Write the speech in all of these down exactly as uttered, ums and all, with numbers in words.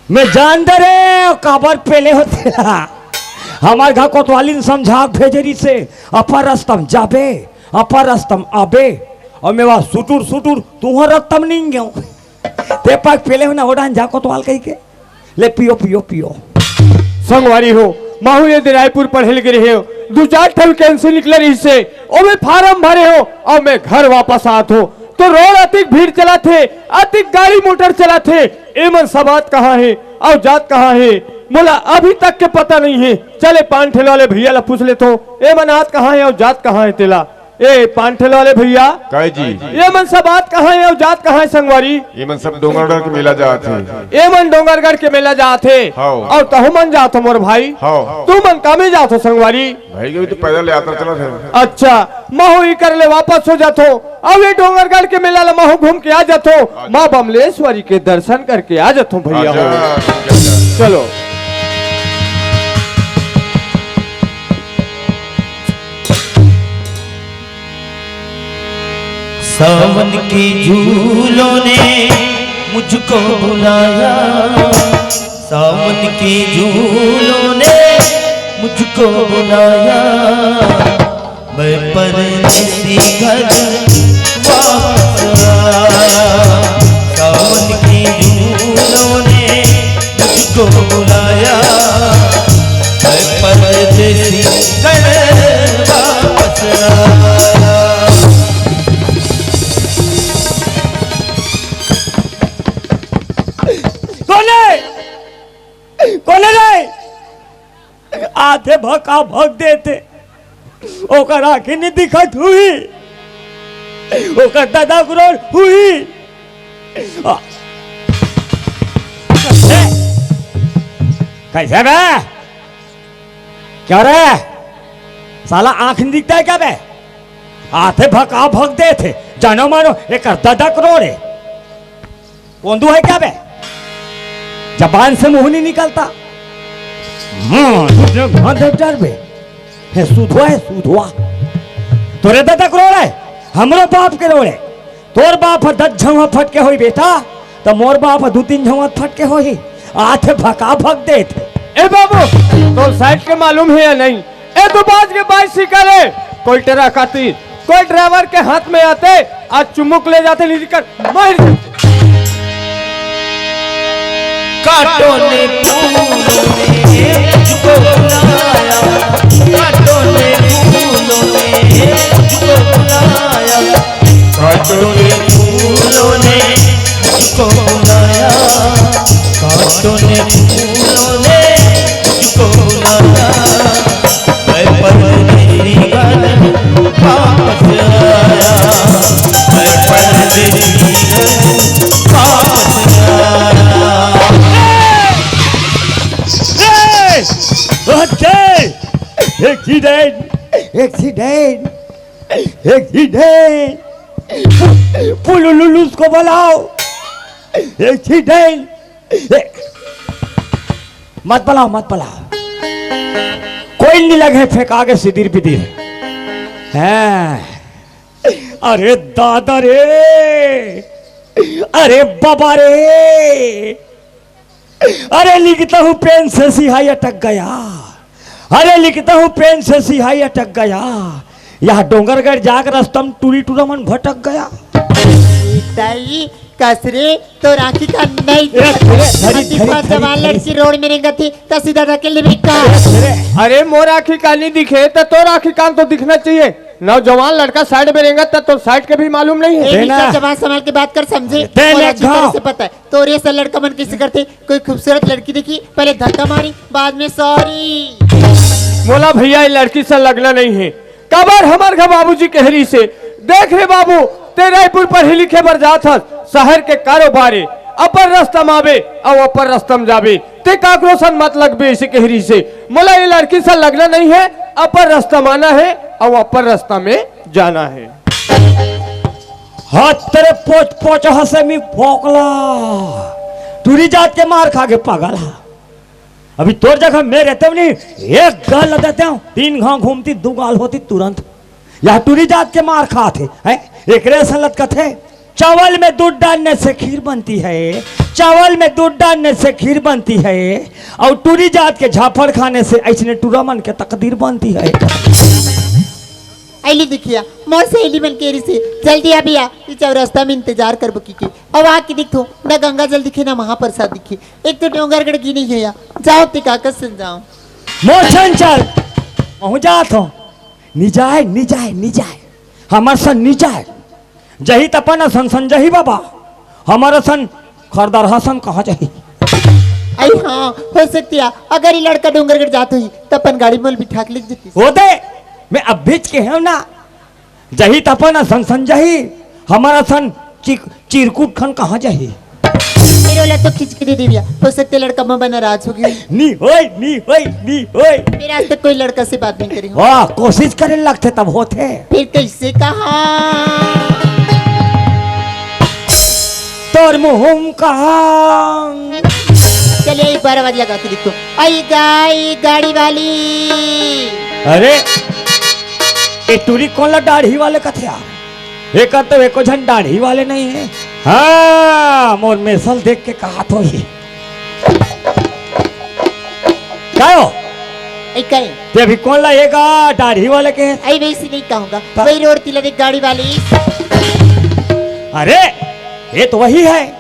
मैं जान डरे काबर पेले होथे। हमार घर कोतवालिन समझा भेजे रिहिसे, अपर रस्तम जाबे, अपर रस्तम आबे। अउ मैं वहाँ सुटुर सुटुर तुहर रस्तम निंग गेंव। ते पाक पेले हो ना, ओडान जा कोतवाल कहिके। ले पियो, पियो, पियो। संगवारी हो, महू ये दे रायपुर पढ़े ल गे रहेंव, दू चार ठन कैंसिल निकले रिहिसे, ओमे फारम भरे हों, अउ मैं घर वापस आत हों, तो रोड अतिक भीड़ चलत हे, अतिक गाड़ी मोटर चलत हे, एमन सब आत कहाँ हे, अउ जात कहाँ हे, मोला अभी तक के पता नइ हे। चल ए पान ठेला वाले भैया ला पूछ लेथों, एमन आत कहाँ हे, अउ जात कहाँ हे तेला। ए पान ठेला वाले भैया, काय जी? एमन सब आत कहाँ हे अउ जात कहाँ हे संगवारी? एमन सब डोंगरगढ़ के मेला जात हे। एमन डोंगरगढ़ के मेला जात हे। हव। अउ तहू मन जात हो मोर भाई? हव। तू मन कामे जात हो संगवारी? भाई, ये तो पैदल यात्रा चलत हे। अच्छा, महू इकर ले वापस हो जात हों, अउ ये डोंगरगढ़ के मेला ला महू घूम के आ जात हों, माँ बमलेश्वरी के दर्शन करके आ जात हों भैया हो। अच्छा, ठीक है, अच्छा। चलो। सावन के झूलों ने मुझको बुलाया, सावन के झूलों ने मुझको बुलाया, मैं परदेसी घर वापस आया। सावन के झूलों ने मुझको बुलाया, मैं परदेसी घर वापस आया। कोन हे? कोन हे रे? आथे भका भक देथे। ओकर आँखी नइ दिखत हुई, ओकर ददा करोड़ हुई। आ, कैसे बे? क्या रे? साला आँख नइ दिखता है क्या बे? आथे भका भक देथे, जानो मानो, एकर ददा करोड़ हे। कोंदू है क्या बे? जबान से मुंह नहीं निकलता। हाँ, तुझे वहां दे डर बे। हे सुधवा, हे सुधवा। तोरे ददा करोड़ हे, हमरो बाप करोड़ हे। तोर बाप ह दस झंवा फटके होही बेटा, त मोर बाप ह दू तीन झंवा फटके होही। आथे भका भक देथे। ए बाबू, तोर साइड के मालूम हे या नहीं? ए तो बाज के बाइसिकल हे, कोई ट्रक आती, कोई ड्राइवर के हाथ में आते, आज चुमुक ले जाते, निजी कर मार देते। कांटों ने फूलों ने मुझको बुलाया, कांटों ने फूलों ने मुझको बुलाया, कांटों ने फूलों ने मुझको बुलाया, कांटों ने फूलों ने मुझको बुलाया। मैं परदेसी घर वापस आया, मैं परदेसी घर वापस आया। ए! ए! Accident! Accident! Accident! पुलुलुलुस को बुलाओ। Accident! ए, मत बलाओ, मत बलाओ। कोई नहीं लगे फेंका के सिदिर बिदिर। हैं। अरे दादा रे, अरे बाबा रे, अरे लिखता हूँ पेन से सिहाई अटक गया, अरे लिखता हूँ पेन से सिहाई अटक गया, यह डोंगरगढ़ जाग रस्तम टूरी टूरा मन भटक गया। दाई, कस रे, तोर आँखी कान नहीं ए, अरे, धरी, अति धरी, पास धरी, जवान धरी। लड़की रोड में रेंगत हे, त सीधा धकेल देबे का? अरे, मोर आँखी कान नहीं दिखे, त तोर आँखी कान तो दिखना चाहिए। नौजवान लड़का साइड में रेंगत, त तोर साइड के भी मालूम नहीं है। ए, देना। निशा, जबान संभाल के बात कर, समझे? दे मोला ले अच्छी घाव। तरह से पता है, तोरे सा लड़का मन कैसे करते। कोई खूबसूरत लड़की देखी, पहले धक्का मारी, बाद में sorry। मोला भैया, ये लड़की से लगना नहीं है। काबर हमर घर बाबूजी कहे रिहिसे, देख रे बाबू, ते रायपुर पढ़े लिखे बर जात हस, शहर के कारोबार ए, अपर रस्ता म आबे अउ अपर रस्ता म जाबे, ते काकरो सन मत लगबे, अइसे कहे रिहिसे। मोला ये लड़की सन लगना नहीं है, अपर रस्ता म आना है अउ अपर रस्ता में जाना है। हत तेरे पोच पोच हसे मी फोकला, टूरी जात के मार खा के पागल हा। अभी तोर जगह मैं रहते हूँ नहीं, एक गाल लग देते हूँ, तीन घाव घूमती, दू गाल होती तुरंत। यह टूरी जात के मार खात हे, हैं? एकरे असन लटकत हे। चावल में दूध डालने से खीर बनती है, चावल में दूध डालने से खीर बनती है, और टूरी जात के झापड़ खाने से ऐसने टूरा मन के तकदीर बनती है। अइली देखिया, मोर सहेली मन के रिसे, जल्दी आ भैया, ई चौरस्ता में इंतजार करबो की के। अब आके देखथो, ना गंगा जल दिखे, ना महाप्रसाद दिखे, एक तो डोंगरगढ़ गी नहीं है या। जाओ ते काकर सन जाओ। मोर छन चल, महूँ जात हो। निजाय, निजाय, निजाय, हमर सन निजाय। जही तपन असन सन जही बाबा, हमर असन खरदरहा सन कहाँ जही? अई हाँ, हो सकती है, अगर ये लड़का डोंगरगढ़ जात होही, त अपन गाड़ी में बिठा के लेग जतिस। हो दे, मैं अब बीच के हूँ ना, जही तपन असन सन जही, हमर असन चिक-, चिरकुट खन कहाँ जही? फिर ओला तो खींच के दे देविया, हो सकते लड़का में बना राज हो गया। नी होय, नी होय, नी होय। फिर आज तक कोई लड़का से बात नहीं करी हूँ। वाह, कोशिश करे लगथे तब होथे। फिर कैसे कहा? तोर मुँह में कहा? चलिए, एक बार आवाज लगा के देखो। आई गाई गाड़ी वाली। अरे, ए टूरी कोन ला दाढ़ी वाले कथे यार? एकर तो एको झन दाढ़ी वाले नहीं है। हाँ, मोर मेसल देख के कहा तो ही। कायो? ऐ कायो? ते अभी कोन ला एगा दाढ़ी वाले के? ऐ वैसे नहीं कहूँगा। ता- वही रोड तिला देख गाड़ी वाली। अरे, ये तो वही है,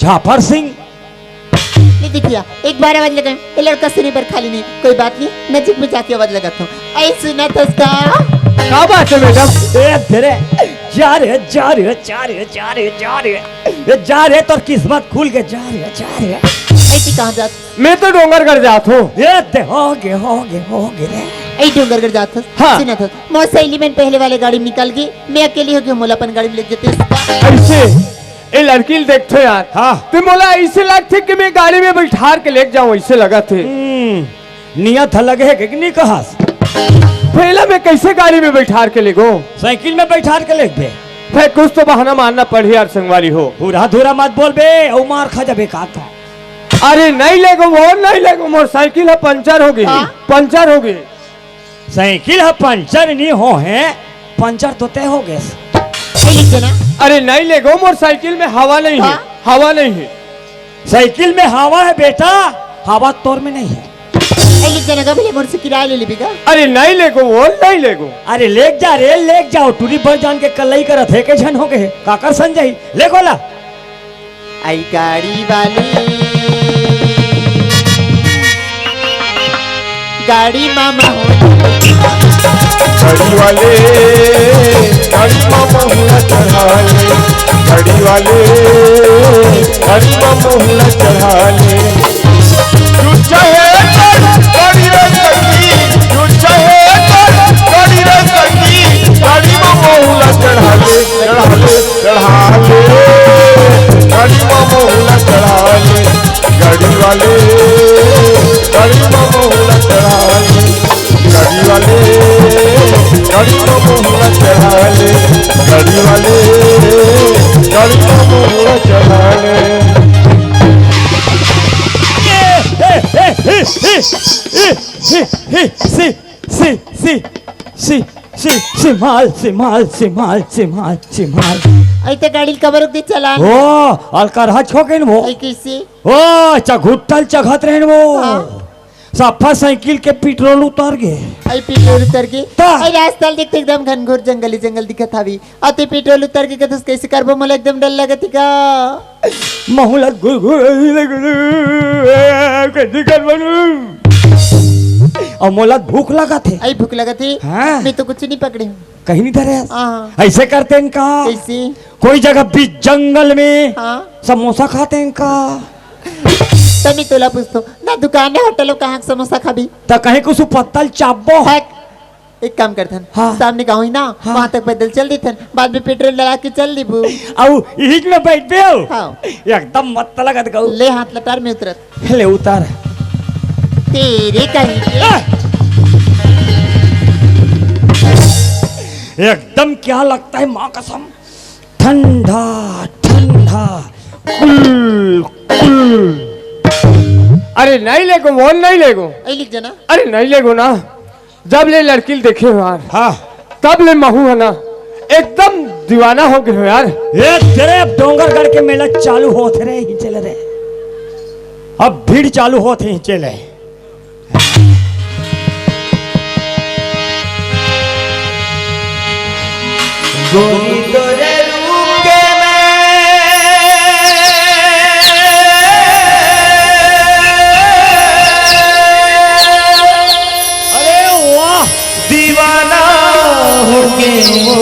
झाफर सिंह। नहीं देखिया, एक बार आवाज लगाऊं, ये लड़का सुने पर खाली नहीं, कोई बात नहीं, नजीक में जाके आवाज लगाता हूँ। ऐ सुना था उसका। क्या बात है मैडम? ए, तेरे, जा रे, जा रे, जा रे, जा रे, जा रे। ए, जा रे, तोर किस्मत खुल के जा रे, जा रे। ऐसी कहाँ जात? मैं तो डोंगरगढ़ जात हूँ। ए, दे, हो गे, हो गे, हो गे रे। ऐ डोंगरगढ़ जात हस? हाँ। सुना था, मोर सहेली मन पहले वाले गाड़ी में निकल गई, मैं अकेली हो गई, मोला अपन गाड़ी में ले जते। ऐसे? ए लड़की ल देखथो यार। हाँ। ते मोला ऐसे लगथे कि मैं गाड़ी में बैठार के लेके जाऊं, ऐसे लगत हे। हम्म, नियत ह लगे हे कि नहीं कहस? पहला मैं कैसे गाड़ी में बैठार के लेगो? साइकिल में बैठार के लेगबे। भाई कुछ तो बहाना मारना पड़ही यार संगवारी हो। हुरा धुरा मत बोलबे, अउ मार खा जाबे का तो। अरे नहीं लेगो वो, नहीं लेगो, मोर साइकिल ह पंचर हो गई, हाँ? पंचर हो गई। साइकिल ह पंचर नी हो हे, पंचर तो तय हो गेस। सही लिख देना। अरे नहीं लेगो, मोर साइकिल में हवा नहीं है, हाँ? हवा नहीं है। साइकिल में हवा है बेटा, हवा तोर में नहीं है। सही लिख देना, कभी ले मोर से किराया ले लेबी का? अरे नहीं लेगो वो, नहीं लेगो। अरे लेग जा रे, लेग जाओ, टूरी बर जान के कल्लई करत हे, के झन हो गए, काकर सन जाही, लेगो ला। आई गाड़ी वाले, गाड़ी मामा हो। गाड़ी वाले, गाड़ी मामा हुआ चढ़ा ले। गाड़ी वाले, गाड़ी मामा हुआ चढ़ा ले। तू चाहे कर, गाड़ी रे सखी, तू चाहे कर, गाड़ी रे सखी, गाड़ी मामा हुआ चढ़ा ले, चढ़ा ले। चढ़ा ले, गाड़ी में मोहला चढ़ा ले, गाड़ी वाले, गाड़ी में मोहला चढ़ा ले, गाड़ी वाले, गाड़ी में मोहला चढ़ा ले, गाड़ी वाले, गाड़ी में मोहला चढ़ा ले। ए, ए, ए, ए, ए, ए, ए, ए, ए, सी, सी, सी, सी, सिमाल, सिमाल, सिमाल, सिमाल, सिमाल। ऐ ते गाड़ी ल कबर रुक दे चलान। ओ, अलकरहा छोकेन वो। ऐ कैसे? ओ, चघुट्टल चघत रहन वो। हाँ। सफा साइकिल के पेट्रोल उतर गे। ऐ पेट्रोल उतर गे। ता। ऐ रास्ता ल देख त एकदम घनघोर जंगल ही जंगल दिखत हावी। अते पेट्रोल उतर के कथस कैसे करबो, मोला एकदम डर लगत ही का। महू ला गुरगुर कैसे करबो नू? अउ मोला भूख लगत हे। आई भूख लगत हे? हाँ। मैं तो कुछ नहीं पकड़े हूँ। कहीं नहीं धरे हस? हाँ। ऐसे करते हैं का? कैसे? कोई जगह बीच जंगल में हाँ। समोसा खाते हैं का? तभी तोला पूछतो ना, दुकान है होटल में कहाँ समोसा खाबी? त कहीं कुछ पत्तल चापबो। हट। एक काम करथन, हाँ। सामने गाँव ही ना, हाँ। वहाँ तक पैदल चल देथन, बाद में पेट्रोल डला के चल देबो। अउ इहिच में बैठबे हो? हाँ। एकदम मस्त लगत गऊ। ले हाथ लतार में उतरत। ले उतार। तेरे कहीं के। ए! एकदम क्या लगता है माँ कसम, ठंडा ठंडा, कुल कुल। अरे नहीं लेगो, वो नहीं लेगो। ऐ लिख जाना। अरे नहीं लेगो ना। जब ले लड़की ल देखे हो यार, हाँ। तब ले महू है ना, एकदम दीवाना हो गए हो यार। ए, तेरे अब डोंगरगढ़ के मेला चालू होत रे, ही चले रे। अब भीड़ चालू होत ही चले। गोरी तोरे रूप में। अरे वाह। दीवाना हो गए हो।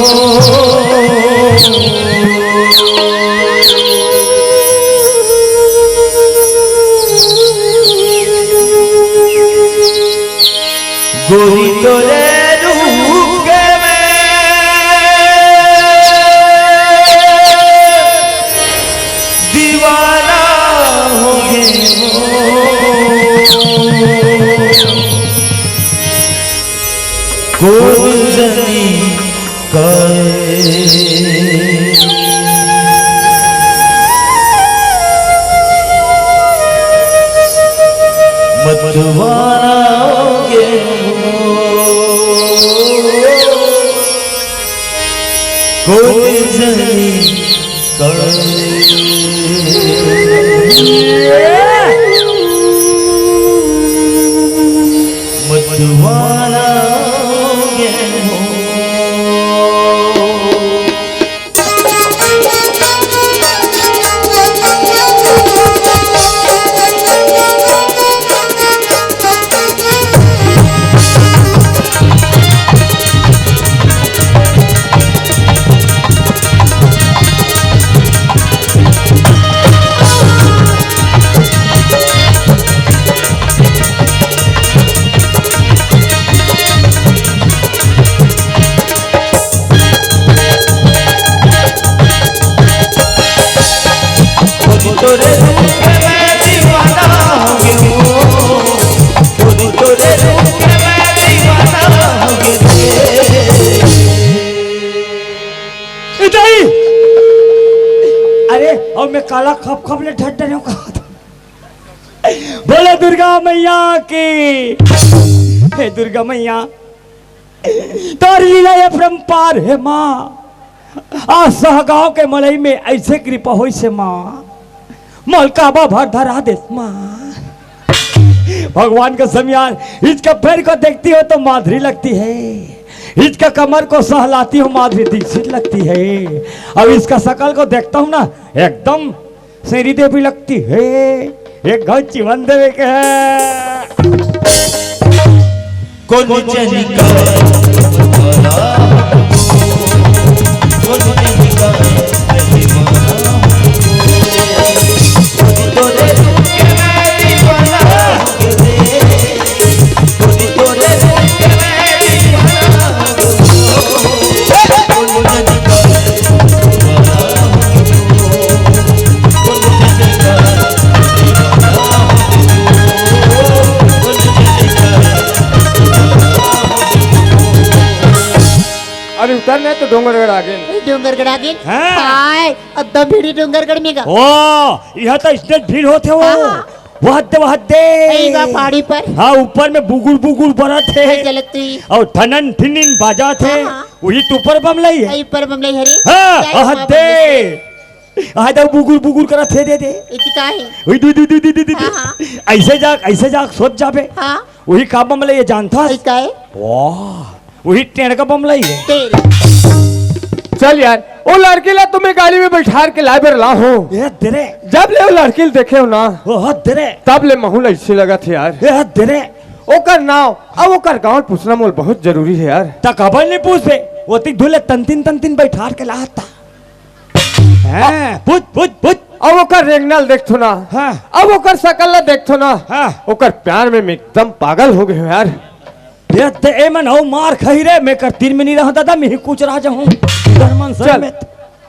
गोरी तोरे रूप में दीवाना हो गए हो। कौन जनी काहे मतवाला हो गए हो। कौन जनी काहे मतवाला हो गए हो। खुद तोरे रूप में दीवाना हो गयो। खुद तोरे रूप में दीवाना हो गयो। इताई! अरे, अब मैं काला खप खप ले ढट डरे हूँ कहा था। बोलो दुर्गा मैया की। हे दुर्गा मैया, तोर लीला ये अपरंपार हे माँ। आज सहगांव के मलई में ऐसे कृपा होइस हे माँ, मोला काबा भर धरा देस माँ। भगवान कसम यार, इसका पैर को देखती हो तो माधुरी लगती है, इसका कमर को सहलाती हो माधुरी दीक्षित लगती है, अब इसका शकल को देखता हूँ ना एकदम श्रीदेवी लगती है, एक घाव चुम्मा देवे के हे। कौन जनी का अरे उतर नहीं तो डोंगरगढ़ आ गए। डोंगरगढ़ आ गए। हाँ। हाय, अब तो भीड़ डोंगरगढ़ में गा। ओ, यह तो इसने भीड़ होते हो। हाँ, हाँ। वह दे, वह दे। ए, गा पहाड़ी पर। हाँ, ऊपर में बुगुर बुगुर बरत हे। जलती। और ठनन ठिनिन बाजत हे। हाँ, हाँ। वही तो ऊपर बमलई हे। ए, ऊपर बमलई हरे। हाँ, क्या वह हुआ दे। बमलई? आ दे बुगुर बुगुर करत हे, दे दे। इति का हे? वही दू, दू, दू, दू, दू, दू। हाँ, हाँ। ऐसे जा, ऐसे जा, सोच जाबे। हाँ। वही का बमलई हे जानथस? ए, का हे? वाह, वही टेढ़ का बमलई हे। तेरे। चल यार, वो लड़की ला तुम्हें गाड़ी में बैठार के लाए बर ला हो। ए, दे रे। जब ले वो लड़की ला देखे हो ना, ओ, हो, दे रे। तब ले महू ला ऐसे लगत हे यार। ए, हो, दे रे। ओकर नाव, अब ओकर गाँव पूछना मोला बहुत जरूरी हे यार। त काबर नहीं पूछबे? वो तिक धुले तंतिन तंतिन बैठार के लाता। हाँ, बुझ, बुझ, बुझ। अब ओकर रेंगना ल देखथो ना। हाँ। अब ओकर शकल ला देखथो ना। हाँ। ओकर प्यार में मैं एकदम पागल हो गए हूँ यार। ये ते ए मन हो मार खही रे, मैं कर तीन में नहीं रहा दादा, मैं ही कुछ रह जाऊँ। डर मन सर चल। में।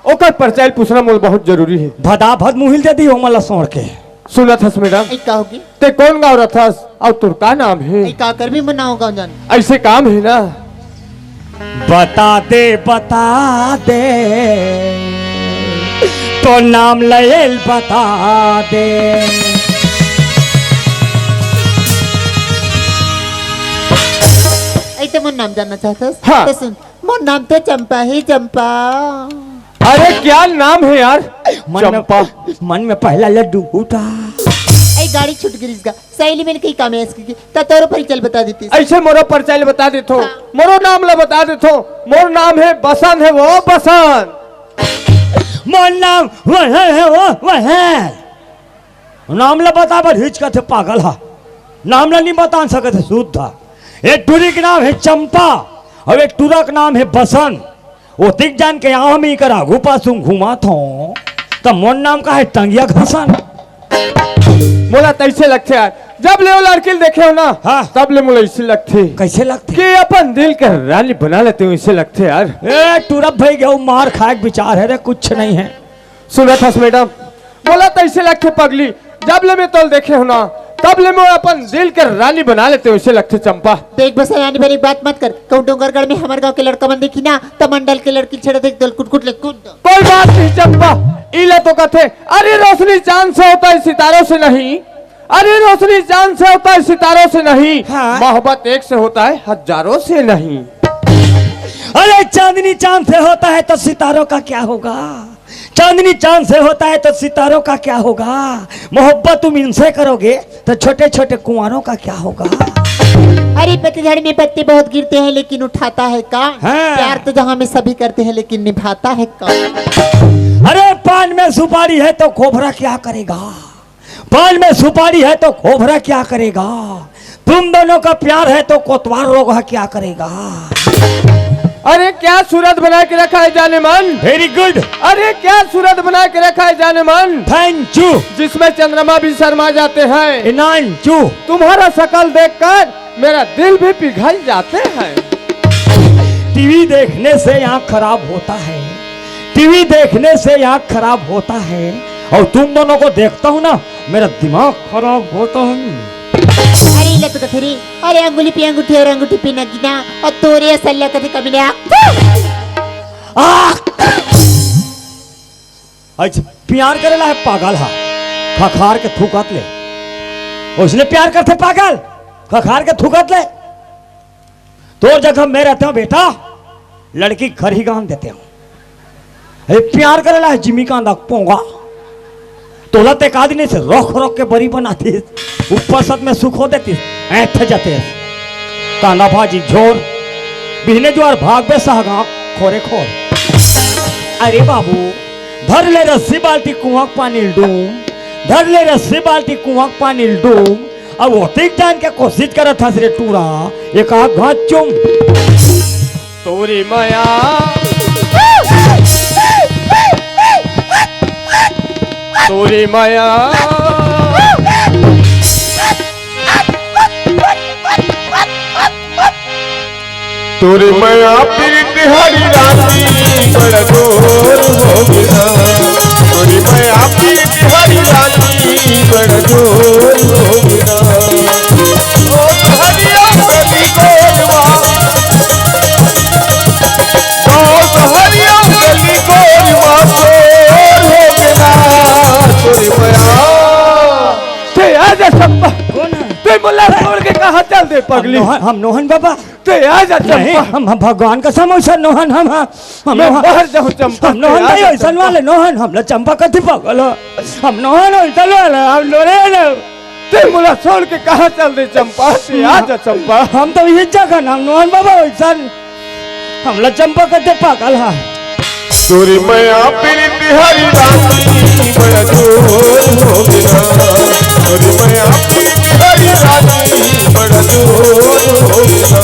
ओकर परिचय पूछना मोला बहुत जरूरी हे। भदा भद मुहिल दे दी हो मला सोड़ के। सुनत हस मैडम? ए, का होगी? ते कौन गाँव रथस अउ तोर का नाम हे? ए, का करबे मनाओ गाँव जान। ऐसे काम हे ना। बता दे, बता दे, तो नाम लयल बता दे। ऐसे मोर नाम जानना चाहत हस? हाँ। तो सुन, मोर नाम तो चंपा हे, चंपा। अरे, क्या नाम है यार? मन में, चंपा। मन में पहला लड्डू फूटा। ए, गाड़ी छूट गिरिस गा। सहेली मन कहीं काम है इसकी, त तोरो परिचय बता देती। ऐसे मोरो परिचय बता देथो। हाँ। मोरो नाम ला बता देथो। मोर नाम है बसंत, है वो बसंत। मोर नाम वह है, वो वह है। नाम ला बता बर हिचकथे पागल हा। नाम ला नहीं बता सकत हे शुद्ध हा। एक टूरी के नाम है चंपा और एक टूरा के नाम है बसंत। ओतिक जान के यहाँ हम इकर आगू पासू घुमात हों, त मोर नाम का है टंगिया घसन। मोला तैसे लगथे यार, जब ले वो लड़की ल देखे हों ना, हाँ। तब ले मोला ऐसे लगथे। कैसे लगथे? कि अपन दिल के रानी बना लेते हो, ऐसे लगथे यार। ए, टूरा भई गे, मार खाए के विचार है रे, कुछ नहीं है। सुनत हस मैडम, मोला तैसे लगथे पगली, जब ले मैं तोल देखे हों ना, तब ले मैं अपन दिल के रानी बना लेते हो, ऐसे लगथे चंपा। देख बस, रानी बनी बात मत कर। कहूँ डोंगरगढ़ में हमर गाँव के लड़का मन देखी ना, त मंडल के लड़की छेड़त हे, तोल कुट कुट ले कूद। कोई बात नहीं चंपा, इला तो कथे, अरे रोशनी चांद से होता है, सितारों से नहीं। अरे रोशनी चांद से होता है, सितारों से नहीं। हाँ। मोहब्बत एक से होता है, हजारों से नहीं। अरे चांदनी चांद से होता है तो सितारों का क्या होगा? चांदनी चांद से होता है तो सितारों का क्या होगा? मोहब्बत तुम इनसे करोगे तो छोटे छोटे कुंवारों का क्या होगा? अरे पतझड़ में पत्ते बहुत गिरते हैं लेकिन उठाता है कौन? हाँ। प्यार तो जहाँ में सभी करते हैं लेकिन निभाता है कौन? अरे पान में सुपारी है तो खोबरा क्या करेगा? पान में सुपारी है तो खोबरा क्या करेगा? तुम दोनों का प्यार है तो कोतवाल रोगहा क्या करेगा? अरे क्या सूरत बना के रखा है जाने मन। Very good. अरे क्या सूरत बना के रखा है जाने मन। Thank you. जिसमें चंद्रमा भी शर्मा जाते हैं। Thank you. तुम्हारा शकल देखकर मेरा दिल भी पिघल जाते हैं। टीवी देखने से आँख खराब होता है, टीवी देखने से आँख खराब होता है, और तुम दोनों को देखता हूँ ना, मेरा दिमाग खराब होता है। अरे लत कथरी, अरे अंगुली पे अंगूठी और अंगूठी पे नगीना, और तोरे असल्या कथे कमीना। आ! अच्छा, प्यार करेला है पागल हा, खखार के थूकत ले। उसने प्यार करथे पागल, खखार के थूकत ले। तोर जगह मैं रहता हूँ बेटा, लड़की घर ही गांव देते हूँ। अरे प्यार करेला है जिमी कांदा पोंगा। तोला ते का दिन से रोक रोक के बरी बनातीस, ऊपर सत में सुखो देतीस, ऐठ जाते। कांदा भाजी झोर, बिहने जुआर भागबे सहगा खोरे खोर। अरे बाबू, धर ले रस्सी बाल्टी कुआं के पानी ल डूम, धर ले रस्सी बाल्टी कुआं के पानी ल डूम। अब ओतिक जान के कोशिश करत हस रे टूरा, एक आध घात चुम। तोरी मया, तोरी मया। तोरी मया प्रीत हरी रानी बड़ा जोर हो गिरा। तोरी मया प्रीत हरी रानी बड़ा जोर हो गिरा। ओ हरिया गली गोरवा, ओ हरिया गली गोरवा जोर हो गिरा। तोरी मया। ते आजा चंपा। कौन है? ते मोला छोड़ के कहाँ चल दे पगली? हम नोहन, हम नोहन बाबा। ते आजा नहीं, चंपा। हम, हम भगवान कसम, अइसन नोहन हम, हम, हम मैं नोहन। बाहर जाऊँ चंपा, हम ते नोहन आजा नहीं, अइसन चंपा। वाले नोहन, हमला चंपा कथी पागल हो? हम नोहन अइसन वाले, हम नोहन। ते मोला छोड़ के कहाँ चल दे चंपा? ते आजा चंपा। हम तो ये जगह नाम नोहन बाबा अइसन, हमला चंपा कथी पागल हा। तोरी मया प्रीत हरी रानी बड़ा जोर हो गिरा। तोरी मया प्रीत हरी रानी बड़ा जोर हो गिरा।